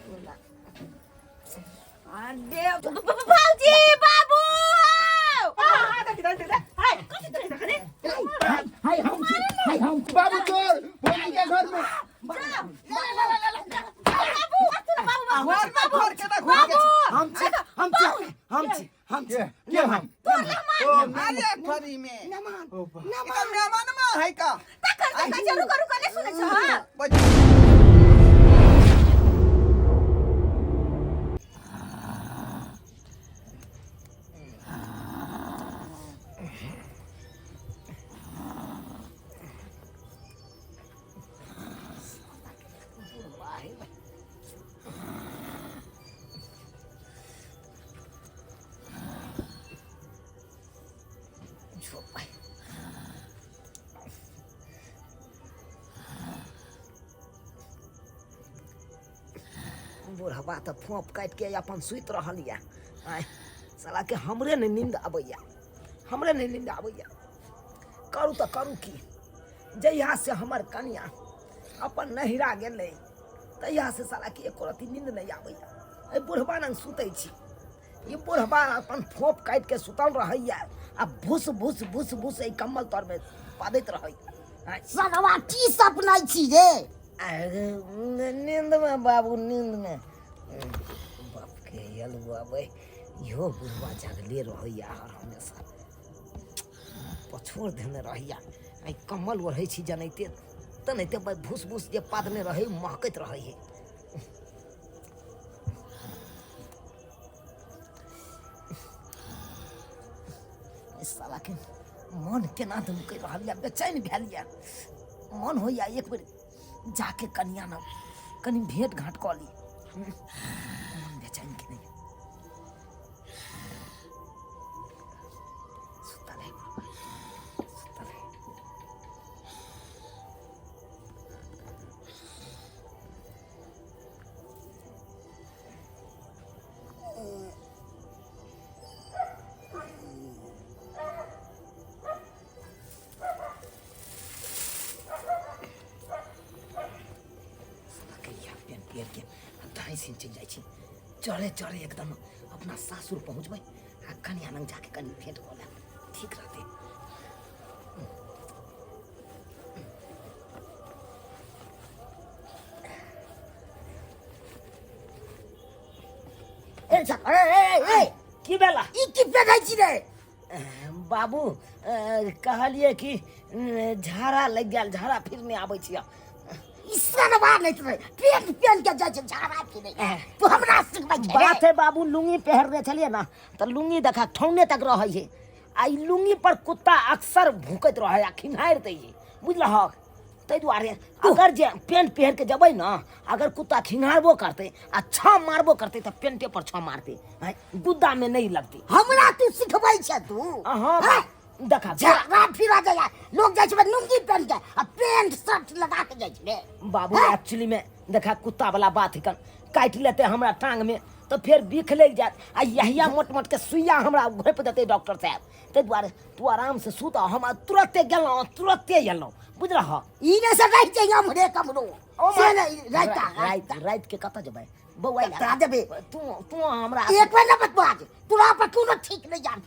तोला अरे भौजी बाबू हाय हम हाय हम बाबू चोर भौजी के घर में घर में घर के ना घुस के हम छी हम छी हम छी हम छी के के हम ओ अरे खरी में नमान ओ बा। ई तो मेहमान में है का तखन तऽ रुको रुको नहि सुनै छ बच बुढ़वा तऽ फोप काटि के अपन सुति रहल यऽ आँय साला के हमरे नहि नींद आबैया हमरे नहि नींद आबैया करू तऽ करू की जहिया से हमर कनिया अपन नहिरा गेलै तहिया से साला के एको रत्ती नींद नहि आबैया एहि बुढ़वा लग सुतै छी ई बुढ़वा अपन फोप काटि के सुतल रहैया आ भूस भूस भूस भूस एहि कम्बल तरमे पादैत रहैया आँय, सनवा की सपनाइ छी रे अरे नींदमे बाबू नींदमे बाप के अलुआ बे इहो बुढ़वा जागले रहैया हर हमेशा पछोड़ धेने रहैया आइ कम्बल ओढ़ै छी जनैते तनैते भाई भूस भूस जे पादने रहै महकैत रहै है साला के मन केना धमकि रहल यऽ बेचैन भेल यऽ मन होइया एक बेर जाके कनिया न कनि भेंट घाट कऽ ली मन बेचैन के नहीं सुतल है सुतल है कहिया पेन पेर के ढाई सिन चलि जाइ छी चढ़े चढ़े एकदम अपना सासुर पहुँचबै आ कनिया लग जाके कनि भेंट कऽ लेब ठीक रहतै ए ए ए ए की भेला ई की पेनै छी रे बाबू कहलियै कि झाड़ा लागि गेल झाड़ा फिरने आबै छियै ई सनवा नहि रहे पेंट पेन के जाइ छै झाड़ा फिरे तू हमरा सिखबै छै बात है बाबू लुंगी पहिरने छलियै ने तऽ लुंगी देखा ठौने तक रहै छै आ ई लुंगी पर कुत्ता अक्सर भूकैत रहै आ खिन्हारि दै छै बुझलहक ताहि दुआरे अगर जे पेंट पहिर के जेबै ने अगर कुत्ता खिंघारबो करतै आ छह मारबो करतै तऽ पेंटे पर छह मारतै आँय, गुद्दामे नहि लगतै हमरा तू सिखबै छै तू अहाँ हैं? देखा झगड़ा फिरा जाय लोग जाइ छै लुंगी पहन के आ पेंट शर्ट लगा के जाइ छै बाबू एक्चुअली में देखा कुत्ता वाला बात है काटि लेते हमरा टांग में तो फेर बिख लागि जायत आ यहिया मोट मोट के सुइया हमरा घोपि देतै डॉक्टर साहब ताहि दुआरे तू आराम से सुत हम तुरते गेलहुँ तुरते एलहुँ बुझलह ई ने से रहि जाइ हमरे कमरो ओ से नहि राति राति राति के कतऽ जेबै बौआ कतऽ जेबै? तू तू हमरा एक बेर न बतबा दे तोरा पर कोनो ठीक नहि जान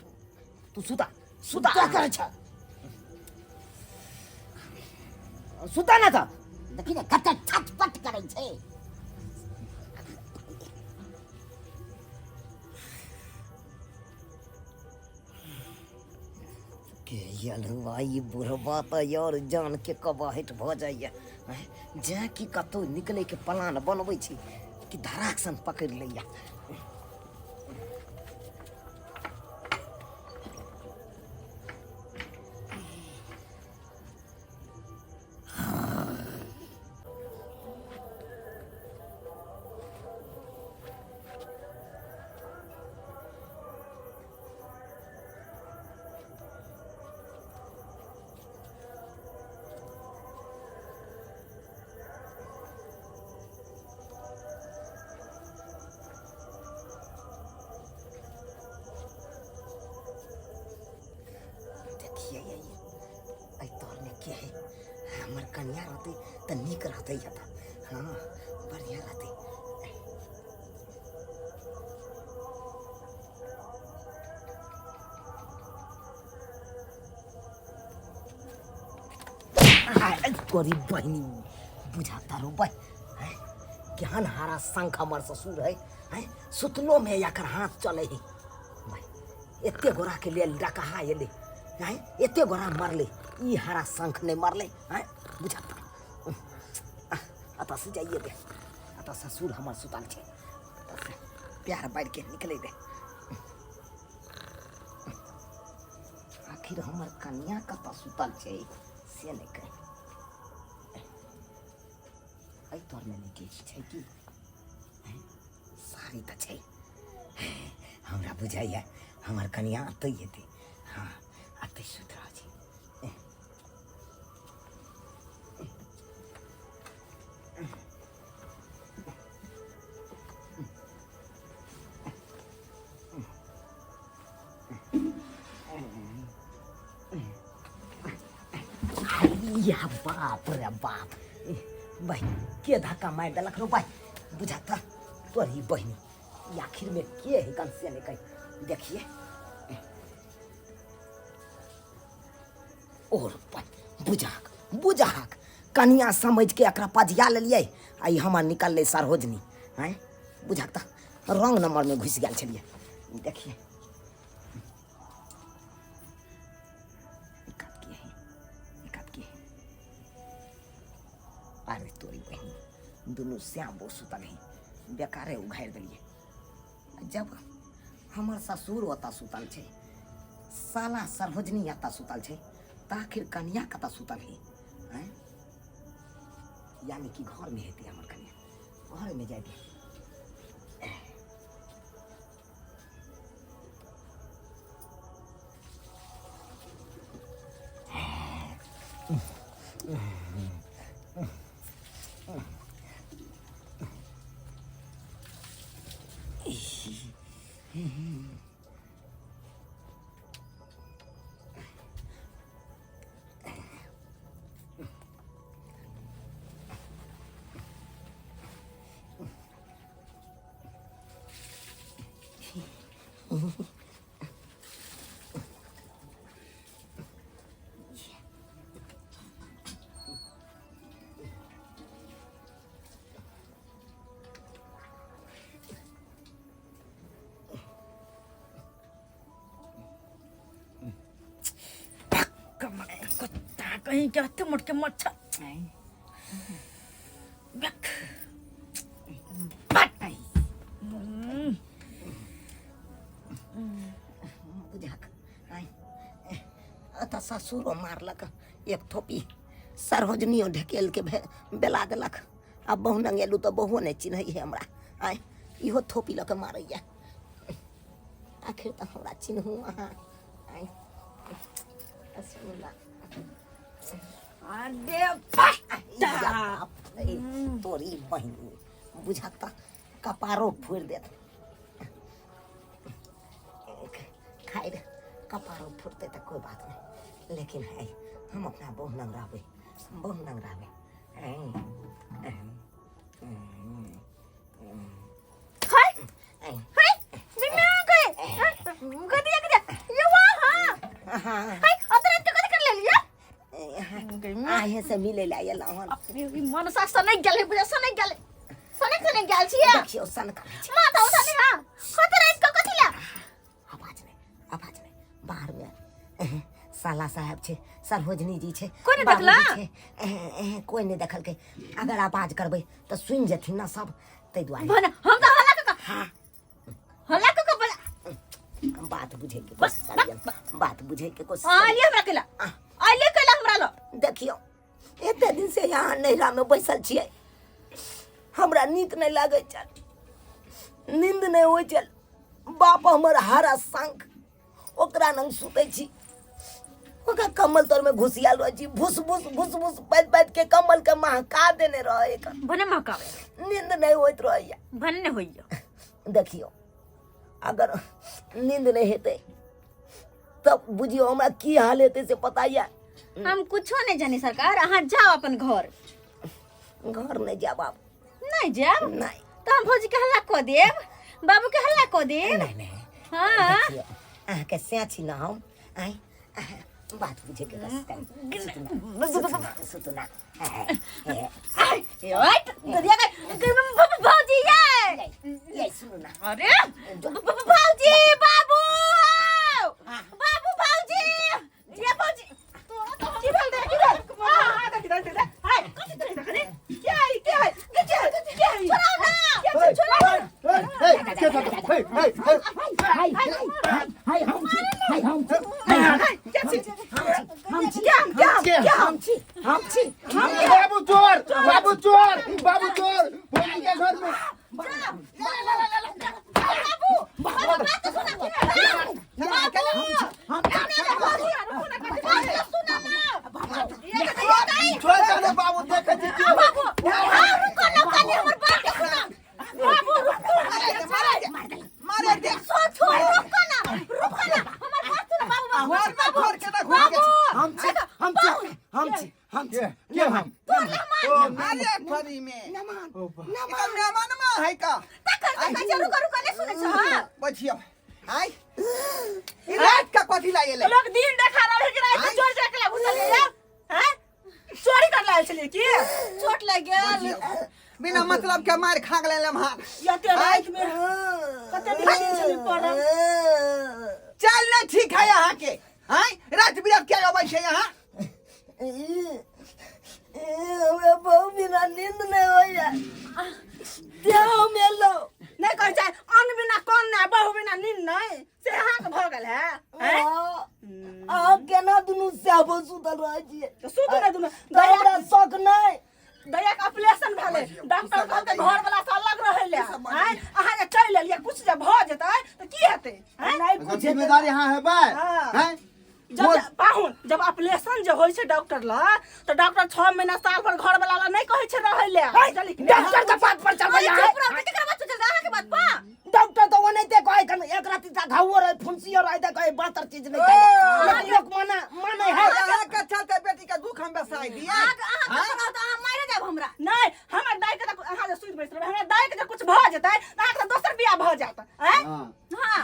तू सुता सुता क्या करै छ सुता ना तऽ देखी ने कते छटपट करै छै के यलुआ ई बुढ़बा तऽ यार जान के कबाहट भऽ जाइए जेँ कि कतहु निकलैके प्लान बनबै छी कि धराक सन पकड़ि लैए देखिए एहि तरमे के है हमर कनिया रहतै तऽ नीक रहतै एतऽ हँ बढ़िआँ रहतै तोरी बहिनी बुझा तारो बह, केहन हारा शंख हमर ससुर है। हैं, सुतलो में एकर हाथ चले है। भाई, एते गोरा के लेल डकहा एलै। हैं, एते गोरा मरले, ई हारा शंख नहीं मरले। हैं, बुझा अतः से जाइए दे, अतः ससुर हमर सुतल छै, अतः से प्यार बाढ़ि के निकले दे। आखिर हमर कन्या कतऽ सुतल छै से नहि कहि। एहि तरमे नहि किछु छै की? हैं? साड़ी तऽ छै। हमरा बुझाइए हमर कनिया एतै हेतै। हँ, एतै सुति रहल छै। या बाप रे बाप, भाई के धक्का मारि देलक रो भाई? बुझाता तोरी बहिनी, ई आखिर में के है कन से नहीं कही। देखिए और भाई, बुझाक बुझाक कनिया समझ के एकरा पजिया लेलियै आ ई हमर निकललै सरहोजनी। आँय बुझाक तऽ रॉन्ग नंबर में घुसि गेल छलियै। देखिए एकात के है, एकात के है। अरे तोरी बहिनी, दुनू श्याम बो सुतल है, बेकारे उघारि देलियै। जब हमर ससुर ओतऽ सुतल छै, साला सरहोजनी एतऽ सुतल छै, तऽ आखिर कनिया कतऽ सुतल है? आँय, यानी कि घरमे हेतै हमर कनिया, घरमे जाय दे। कुत्ता कहीं के हत्थे मोट के मच्छर बैक बट। बुझाक आँय, एतऽ ससुरो मारलक एक थोपी, सरहोजनियो ढकेल के बेला देलक। आ बहु नंगेलू तऽ बहुओ नहि चिन्है है हमरा। आँय, इहो थोपी लऽ कऽ मारैया। आखिर तऽ हमरा चिन्हू अहाँ। आँय सुनू ना। अरे या बाप रे, तोरी बहिनी, बुझाक तऽ कपारो फोड़ि देत। खैर, कपारो फुटतै तऽ कोई बात नहीं, लेकिन है हम अपना बहु नंग रहबै, बहु नंग रहबै। हाय हाय दिमाग है गदिया गदिया ये वाह। हां हाय, अतरे के कथि कर लेलिए? आहे से मिले ला एलहुँ हन। अपने भी मनसा सनक गेलै, बुझा सनक गेलै, सनक सनक गेल छियै। देखियौ सनका छै। माथा उठा दे। हां, कत रात के कथि ला? आवाज नहीं, आवाज नहीं। बाहर में साला साहब छै, सरहोजनी जी छै। कोई नहि बाबूजी देखला? छै। कोई नहि देखलकै। अगर आवाज करबै तऽ सुनि जेथिन ने सब, ताहि दुआरे। भने हम तऽ हल्ला क हल्ला क क बोला। बात बुझै के कोशिश करियौ, बात बुझै के कोशिश हां करियौ। आइए हमरा केला, आइए केला हमरा ल। देखियौ, एते दिन से यहाँ नैहरा में बैसल छियै, हमरा नीक नहि लागै छल, नींद नहि होइ छल। बाप हमर हारा शंख, ओकरा नंग सुतै छी, ओकरा कम्बल तर में घुसियाल रहै छी। भुस भुस भुस भुस पाति पाति के कम्बल के महका देने रहै एकर। भने महकावे। नींद नहि होइत रहैया। भने नहि होइया। देखियौ, अगर नींद नहि हेतै तब बुझियौ हमरा की हाल हेतै से पता यऽ? हम कुछो नहीं जानी सरकार, अहाँ जाओ अपन घर। घर नहि जायब आब। नहीं जायब? नहीं। तो हम भौजी के हल्ला कऽ देब, बाबू के हल्ला कऽ देब। नहीं नहीं। हाँ। देखियौ, अहाँके सैं छी ने हम। आँय, बात बुझे के कष्ट सुतना सुतना। दरिया के भौजी ये ये सुनू ना। अरे भौजी, बाबू बाबू भौजी ये भौजी की भेल दे की भेल? हां हां, दे दे दे। हाय, कथि तरह करे? क्या है क्या है क्या है क्या है? छोड़ो ना, छोड़ो। हे के था? हे हे हे। हाय हाय हाय, हम छी, हाय हम छी। क्या छी? हम छी। क्या क्या क्या? हम छी, हम छी। बाबू चोर, बाबू चोर, बाबू चोर भौजी के घर में। बाबू बाबू, बात तो सुना बाबू। हम बात तो सुना ना। ये तो ये छोड़ दे बाबू, देखे छी के। बाबू, हाँ, रुको ना कनी, हमर बात तो सुना बाबू, रुको। मारे दे। सो छोड़, रुको ना, रुको ना, हमर बात सुना बाबू बाबू। घर में घर के ना घुस के। बाबू। हम छी, हम छी, हम छी, हम छी। के के हम? अरे फरी में नमान। ओ बा। ई तऽ मेहमानमा है का? तखन से कहै छै रुको रुको, नहीं सुनै छ। हां। बैठियो। आय, ई रात का कथी ला एलै? लोग दिन देखा रहे कि रात में चोर जाके घुसल ले हैं, चोरी कर लायल छलियै की? चोट लागि गेल। बिना मतलब के मार खा गेलै लम्हा। यते रात में कते दिन छलियै पड़ल। चल ना, ठीक है यहाँ के। आय, रात बिरात के अबै छै यहाँ? हमरा बहु बिना नींद नहि होइया, देह में लो। नहि कहै छै अन्न बिना कौन नहि, बहु बिना नींद नहि, से अहाँके भऽ गेल है हैं? अहाँ केना दुनू स्याबो सुतल रहै छियै? तऽ सुतू ने दुनू। तऽ हमरा शौक नहि। दैया के ऑपरेशन भेलै, डॉक्टर कहलकै घर वाला से अलग रहै ले। आँय, अहाँ जे चलि एलियै, कुछ जे भऽ जेतै तऽ की हेतै आँय? नहि एकर कुछ जिम्मेदारी यहाँ है बा। हाँ। हैं? जब पाहुन, जब ऑपरेशन जे होइ छै डॉक्टर लग, तऽ डॉक्टर 6 महीना साल भर घर वाला लग नहि कहै छै रहै ले। बुझलियै कि नहि? डॉक्टर के बात पर चलबै अहाँ? केकरा बात पर चलबै? अहाँके बात पर? डॉक्टर तऽ ओनाहिते कहै कन एक राति तऽ घावो रहै, फुंसियो रहै तऽ कहै बातर चीज नहि खाइ, लेकिन लोक माने माने है? अहाँ के चलते बेटी के दुख हम बसाई दिए। अहाँके तऽ अहाँ मारि जायब हमरा। नहि, हमर दाइ के तऽ अहाँ जे सुति बैस रहबै, हमरा दाइ के जे कुछ भऽ जेतै तऽ अहाँके तऽ दोसर बियाह भऽ जायत। आँय? हाँ। हाँ,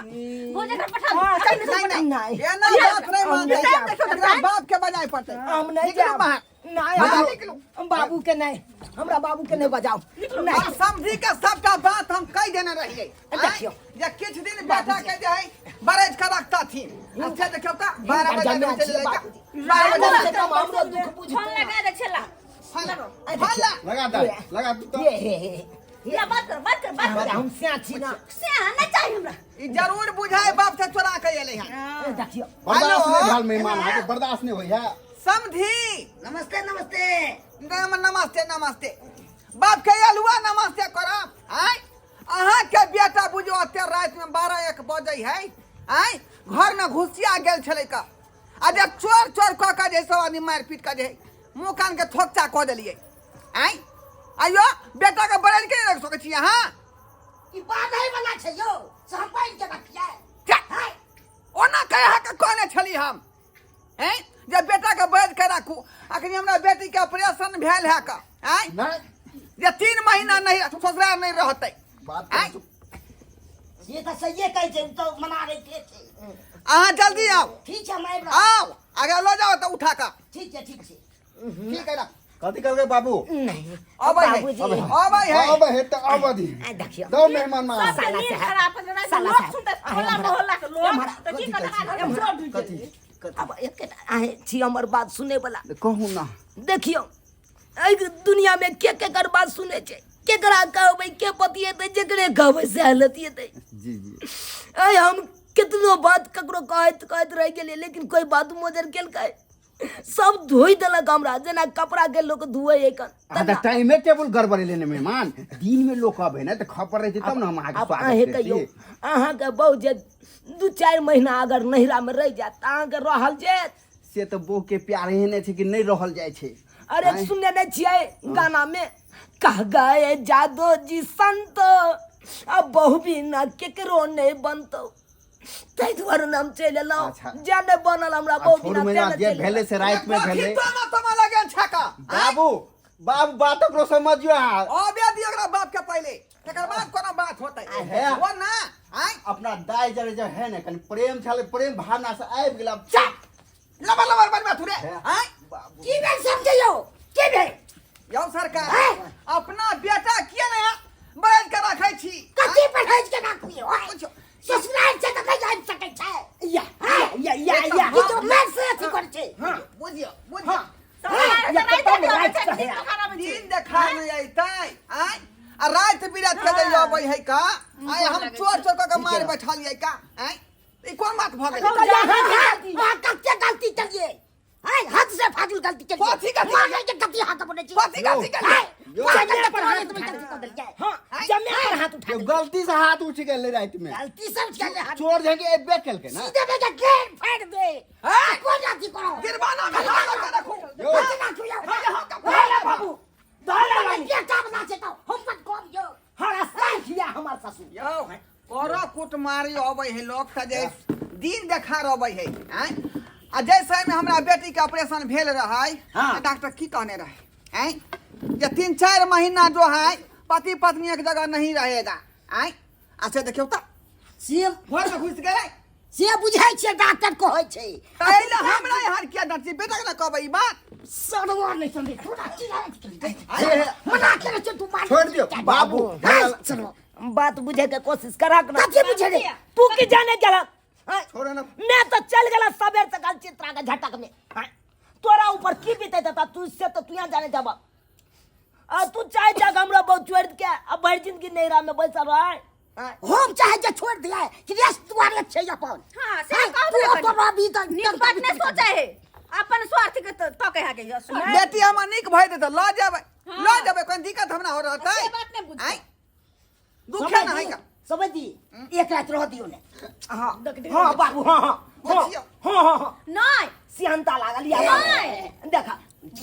भोजन कर पठा दू। चल। नहीं नहीं। नहीं। एना बात नहीं मानते। नहीं, देखो तो। एकरा बाप के बजाय पड़तै। हम नहीं निकलू जायब। बाहर। नहीं। बाहर हम निकलू। हम बाबू के नहीं, हमरा बाबू के नहीं बजाओ नहीं। हम समझी के सबटा बात हम कह देने रहिए। देखियौ। जे किछु दिन बेटा के जे है बरज के रखता थी, अच्छा देखियौ तऽ 12 बजे जन्मे चलि छियै जाय। बाबूजी। 12 कम बजे। से कम हमरो दुख बुझतै। फोन लगा दे छेला। फल ला। लगा दे, लगा तू तो। हे हे हे। या बात कर, बात कर, बात कर। हम सिया छी ना। से नहीं चाहिए हमरा। ई जरूर बुझाय बाप से चोरा के एलै हन। देखियौ। बर्दाश्त हेलो? नहीं भेल मेहमान, अहाँके बर्दाश्त नहीं होइया। समझी। नमस्ते नमस्ते। नमस्ते नमस्ते, बाप के अलुआ नमस्ते करब। आय, अहाँ के बेटा बुझो ओते राति में 12-1 बजै है, आय, घर में घुसिया गेल छलै का, आ जे चोर चोर कऽ के जे सब आदमी मारि पीट के जे मुँह कान के थोकचा कऽ देलियै। आय, आइयो बेटा के बड़ल के रख सकै छी अहाँ? ई बांधै वाला छै यौ, से हम बांधि के रखियै। जा, ओना के अहाँके कहने छली हम हैं जे बेटा के बैठ के राखू। अखनी हमरा बेटी के ऑपरेशन भेल है का, आय, नहीं। जे 3 महीना नहीं ससुराल नहीं रहतै। बात आँय? करू। से तऽ सहिए कहै छै, ओ तऽ मना रहिते छै। अहाँ जल्दी आउ। ठीक छै, हम आबि रहल। आउ, आगे लऽ जाओ तऽ उठा कऽ। ठीक छै, ठीक छै। ठीक है, रख। कथी कहलकै बाबू? नहीं। अबै है। बाबूजी। अबै है। अब हे तऽ अब दी। आ देखियौ। दो मेहमान मा। सबके साला नींद साहब। खराब हो जाइ छै। साला लोक साहब। सुनतै टोला मोहल्ला के लोक तऽ की कहतै? अहाँ घर में चोर ढुकि कथी? गेलै। अब एकेटा अहें छी हमर बात सुनै वाला। कहू ना। देखियौ, एहि दुनिया में के केकर बात सुनै छै? केकरा कहबै, के बतियेतै? जकरे कहबै सएह लतियेतै। जी जी। ऐ हम कितनो बात ककरो कहैत कहैत रहि गेलियै, लेकिन कोई बात मोजर केलकै? सब धोइ देलक हमरा जेना कपड़ा के लोक धोए एखन। अहाँ तऽ टाइमे टेबुल गड़बड़ेले ने मेहमान। दिन में लोक अबै ने तऽ खबर रहै छै तब ने हम अहाँके आब स्वागत अहें करती। कहियौ, अहाँके बहु जे 2-4 महीना अगर नैहरा में रहि जायत तऽ अहाँके रहल जायत? से तऽ बहु के प्यार एहने छै कि नहि रहल जाइ छै। अरे, आँय? सुनने नहीं छियै गाना में कह गए जादो जी संत, अब बहु बिना केकरो नहीं बनतो। ताहि दुआरे नाम चलि एलहुँ। अच्छा। जे नहि बनल हमरा आ बहु छोड़ू बिना मेहमान, तें जे ने चलि भेलै से राति में भेलै। तमा तमा लगन छका। बाबू बाबू, बात ओकरो समझियो अहाँ। अबे दियौ ओकरा बाप के पहिले, तकर बाद कोनो बात होतै। हे। वो ना आय। अपना दाइ जरे जे है ने कनि प्रेम छलै, प्रेम भावना से आबि गेल। आब चाप। लबर लबर बजबै थुरे आय की भेल समझियौ की भेल यौ सरकार हैं? अपना बेटा किया ने बरज के रखै छी कथी पढ़ै के राखू यौ आँय? बुझियौ। ससुराल छै तऽ नहि आबि सकै छै या या या या ई तो मैं से अथी करै छै बुझियौ बुझियौ या कतऽ राति कहे दिन देखार नहि अयतै आय आ राति बिरात के जे अबै है का आय हम चोर चोर कऽ के मारि बैठलियै का आय ई कोन बात भऽ गेलै अहाँ कते गलती केलियै आय हद से फाजुल गलती केलियै कथी गलती? मारै के कथी हाथ बनै छै कथी गलती केलियै? आय, मारै के कथी गलती कऽ देलियै हां जमे पर हाथ उठा यो गलती से हाथ उठ गेलै राति में गलती सब केलियै हाथ चोर झाँकी एबे केलकै ना सीधे बेटा घेर फाड़ दे आय? कोन अथी करो गिरबाना में हाथ लगा रखू यो कथी राखू यौ धोला बाबू धोला बाबू बेटा बना छै तऽ हम पर कम यौ हमारा साथ हिया हमार ससुर यौ करो कुटमारी अबै है लोक तऽ जे दिन देखार अबै है आँय आ जाहि समयमे हमरा बेटीके ऑपरेशन भेल रहै हाँ। तऽ डॉक्टर की कहने रहै आँय जे 3-4 महीना जो है पति पत्नी एक जगह नहीं रहेगा आँय आ से देखियौ तऽ से घरमे घुसि गेलै से बुझै छियै डॉक्टर कहै छै ताहि लए हमरा यहाँ किया डर छी बेटाके ने कहबै ई बात सरवा नहि समझै थोड़ा चिल्ला अरे मना केने छै तू मार छोड़ दियौ बाबू हाय, सरवा बात बुझे के कोशिश करक ना कथी बुझे रे तू की जाने गेला हाँ? छोड़ो ना मैं तो चल गेला सबेर तक चित्रा के झटक में हाँ? तोरा ऊपर की बीते था तू से तो तू यहाँ जाने जाबा आ तू चाहे जाग हमरा बहुत छोड़ के अब भर जिंदगी नैरा में बैसल रह हाँ? हम चाहे जे छोड़ दिया कि रेस्ट दुआरे छै अपन हाँ, से हाय, कहू तू ने अपन अभी तक नीक बात नहीं सोचे है अपन स्वार्थ के तो कहे के यो स्वार्थ। बेटी हमर नीक भए जेतै लऽ जेबै लऽ जेबै कोन दिक्कत हमरा हो रहतै से बात नहीं बुझतै। आँय दुखे ना है का समझ दी एक रात रह दियो ने हाँ हाँ बाबू हाँ हाँ हाँ बुझियौ। हाँ हाँ हाँ नहीं सिहंता लागल या नहीं। देखा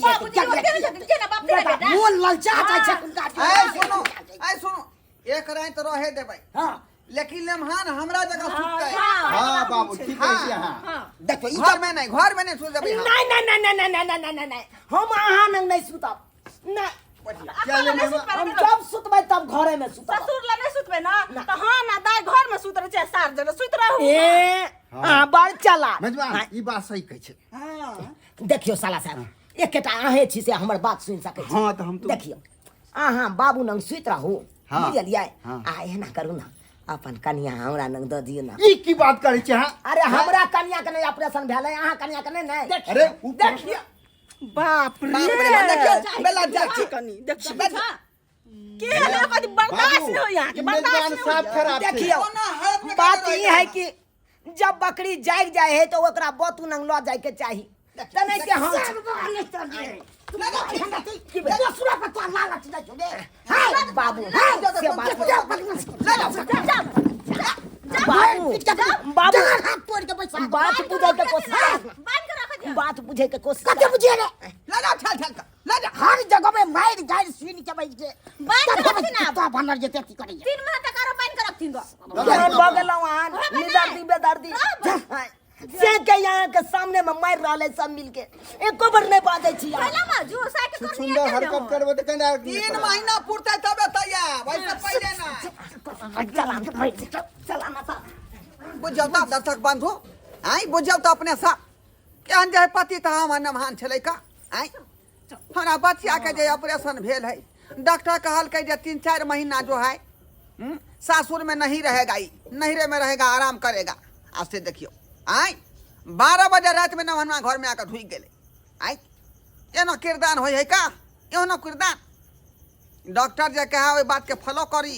बाबूजी ओते नहीं छथिन के ना बाप तेरा बेटा मोन ललचा जाइ छै हुनका ऐ सुनो ऐ सुनो एक रात रहे देबै हाँ लेकिन लेमहान हमरा जगह सुततै हाँ हाँ बाबू ठीक कहै छी अहाँ हाँ देखो ई घर में नहीं घर में नहीं सुत देबै हम। नहीं नहीं नहीं नहीं नहीं नहीं नहीं नहीं नहीं हम अहाँ नंग नहीं सुतब नहीं क्या ये नहीं सुत हम पाबै जब सुतबै तब घरे में सुतब ससुर ला नहीं सुतबै ना तो हाँ ना दाई घर में सुत रहे छै सार जगह सुत रहू ए अहाँ बड़ चला मेजबान ई बात सही कहै छै देखियौ साला साहब एकेटा अहें छी से हमर बात सुनि सकै छी हाँ, तऽ हम तऽ- देखियौ अहाँ बाबू नंग सुति रहू हाँ। बुझलियै हाँ। आ एना करू ने अपन कनिया हमरा नंग दऽ दियौ ने ई की बात करै छी अहाँ अरे हमरा कनिया के नहि ऑपरेशन भेलै अहाँ कनिया के नहि ने अरे उ देखियो बाप रे बाप रे बाप, देखियौ बेला जा देखी कनी देखी के हले कदी बर्दाश्त नहीं हो यहाँ के ई बर्दाश्त मेजबान नहीं हो साफ खराब छै देखियौ कोना हालत में बात ककरो ई है कि जब बकरी जाग जाए है तो ओकरा बतू नंग लऽ जाय के चाही तऽ नहि के हम बाबू से बात बाबू बाबू बात बुझे के कोशिश बांध के रख दियो बात बुझे के कोशिश कते बुझिए रे ले जाओ छल छल के ले जाओ हर जगह में मार गारि सुन के बैठ के बांध के रखथिन आब। तो बनर जेते की करैया 3 महीना तक आरो बांध के रखथिन गो केहन भऽ गेलहुँ अहाँ निदर्दी बेदर्दी से के यहाँ के सामने में मारि रहल है सब मिलके एको बेर नहि बाजै छी अहाँ। पहला में जो साइकिल करनी सुंदर हरकत करबै तऽ केना 3 महीना पुरतै तबे तैयार वैसे पहिले ना चला चला ना साहब। बुझियौ तऽ दर्शक बंधु आँय बुझियौ तऽ अपने सब केहन जे है पति तऽ हमर नमहान छलै का आँय हमरा बचियाके जे ऑपरेशन भेल है डॉक्टर कहलकै जे 3-4 महीना जो है सासुर में नहीं रहेगा ई नैहरे में रहेगा आराम करेगा। आ से देखियौ आँय 12 बजे रातिमे नमहनमा घरमे आके ढुकि गेलै। आँय एना किरदान होइ है का एहनो किरदान डॉक्टर जे कहे ओहि बातके फॉलो करी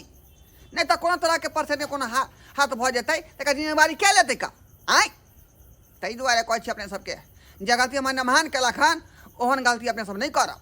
नहि तऽ कोनो तरहके परेशानी कोनो हाथ भऽ जेतै तकर जिम्मेवारी के लेतै का आँय ताहि दुआरे कहै छी अपने सबके जे गलती हमर नमहान केलक हन ओहन गलती अपने सब नहि करब।